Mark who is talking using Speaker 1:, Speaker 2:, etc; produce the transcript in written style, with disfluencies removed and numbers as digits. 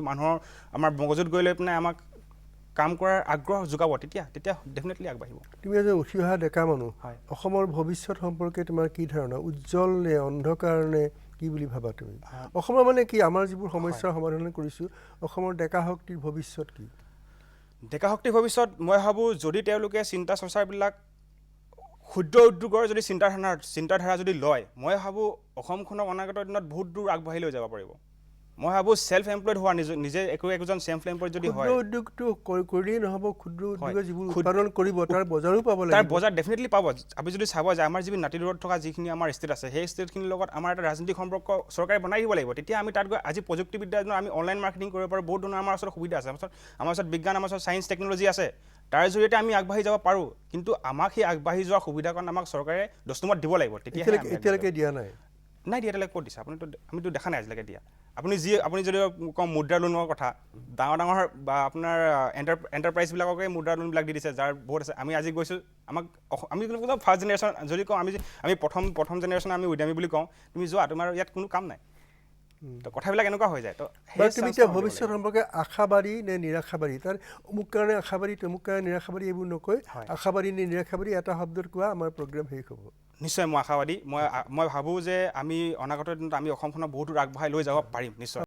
Speaker 1: মানুহৰ আমাৰ মগজুত গৈ লৈ পেলাই আমাক কাম কৰাৰ আগ্ৰহ যোগাব, তেতিয়া তেতিয়া ডেফিনেটলি আগবাঢ়িব।
Speaker 2: তুমি এজন উঠি অহা ডেকা মানুহ।
Speaker 1: হয়।
Speaker 2: অসমৰ ভৱিষ্যত সম্পৰ্কে তোমাৰ কি ধাৰণা? উজ্জ্বল নে অন্ধকাৰ নে কি বুলি ভাবা তুমি? অসমৰ মানে কি, আমাৰ যিবোৰ সমস্যাৰ সমাধান কৰিছোঁ, অসমৰ ডেকা শক্তিৰ ভৱিষ্যত কি?
Speaker 1: ডেকা শক্তিৰ ভৱিষ্যত মই ভাবোঁ, যদি তেওঁলোকে চিন্তা চৰ্চাবিলাক ক্ষুদ্ৰ উদ্যোগৰ যদি চিন্তাধাৰা যদি লয়, মই ভাবোঁ অসমখনক অনাগত দিনত বহুত দূৰ আগবাঢ়ি লৈ যাব পাৰিব। মই ভাবোঁ চেল্ফ এমপ্লয়ড হোৱা, নিজে নিজে একো একোজন চেল্ফ এমপ্লয়ড যদি
Speaker 2: ক্ষুদ্ৰ
Speaker 1: হয়।
Speaker 2: উদ্যোগটো কৰিলেই নহ'ব, ক্ষুদ্ৰ উদ্যোগে যিবোৰ
Speaker 1: ক্ষুদ্ৰ-
Speaker 2: উৎপাদন কৰিব তাৰ বজাৰো পাব
Speaker 1: তাৰ
Speaker 2: লাগিব।
Speaker 1: বজাৰ ডেফিনেটলি পাব। আপুনি যদি চাব যায়, আমাৰ যিবোৰ নাতি দূৰত থকা যিখিনি আমাৰ ষ্টেট আছে, সেই ষ্টেটখিনিৰ লগত আমাৰ এটা ৰাজনৈতিক সম্পৰ্ক চৰকাৰে বনাই দিব লাগিব। তেতিয়া আমি তাত গৈ আজি প্ৰযুক্তিবিদ্যা আমি অনলাইন মাৰ্কেটিং কৰিব পাৰোঁ। বহুত ধৰণৰ আমাৰ ওচৰত সুবিধা আছে। আমাৰ ওচৰত বিজ্ঞান, আমাৰ ওচৰত ছায়েন্স টেকন'লজি আছে। তাৰ জৰিয়তে আমি আগবাঢ়ি যাব পাৰোঁ। কিন্তু আমাক সেই আগবাঢ়ি যোৱাৰ সুবিধাকণ আমাক চৰকাৰে দস্তুৰমত দিব লাগিব, তেতিয়াহে
Speaker 2: এতিয়ালৈকে
Speaker 1: আমি
Speaker 2: এতিয়ালৈকে দিয়া নাই।
Speaker 1: নাই দিয়া। এতিয়ালৈকে ক'ত দিছে? আমিতো দেখা নাই আজিলৈকে দিয়া। আপুনি যদি কওঁ মুদ্ৰা লোনৰ কথা, ডাঙৰ ডাঙৰ বা আপোনাৰ এণ্টাৰপ্ৰাইজবিলাককে মুদ্ৰা লোনবিলাক দি দিছে, যাৰ বহুত আছে। আমি আজি গৈছোঁ, আমাক আমি ফাৰ্ষ্ট জেনেৰেশ্যন যদি কওঁ, আমি প্ৰথম প্ৰথম জেনেৰেশ্যন আমি উদ্যমী বুলি কওঁ, তুমি যোৱা, তোমাৰ ইয়াত কোনো কাম নাই। তো কথাবিলাক এনেকুৱা হৈ যায়। তো সেই
Speaker 2: বাৰু, তুমি
Speaker 1: chance
Speaker 2: এতিয়া
Speaker 1: টো আমি দিব
Speaker 2: ভৱিষ্যত
Speaker 1: লাগিব।
Speaker 2: সম্পৰ্কে আশাবাদী নে নিৰাশাবাদী? তাৰ অমুক কাৰণে আশাবাদী, তমুক কাৰণে নিৰাশাবাদী এইবোৰ নকৈ, আশাবাদী নে নিৰাশাবাদী এটা শব্দত কোৱা, আমাৰ প্ৰগ্ৰেম শেষ হ'ব।
Speaker 1: নিশ্চয় মই আশাবাদী। মই ভাবোঁ যে আমি অনাগত দিনত আমি অসমখনক বহুত দূৰ আগবঢ়াই লৈ যাব পাৰিম নিশ্চয়।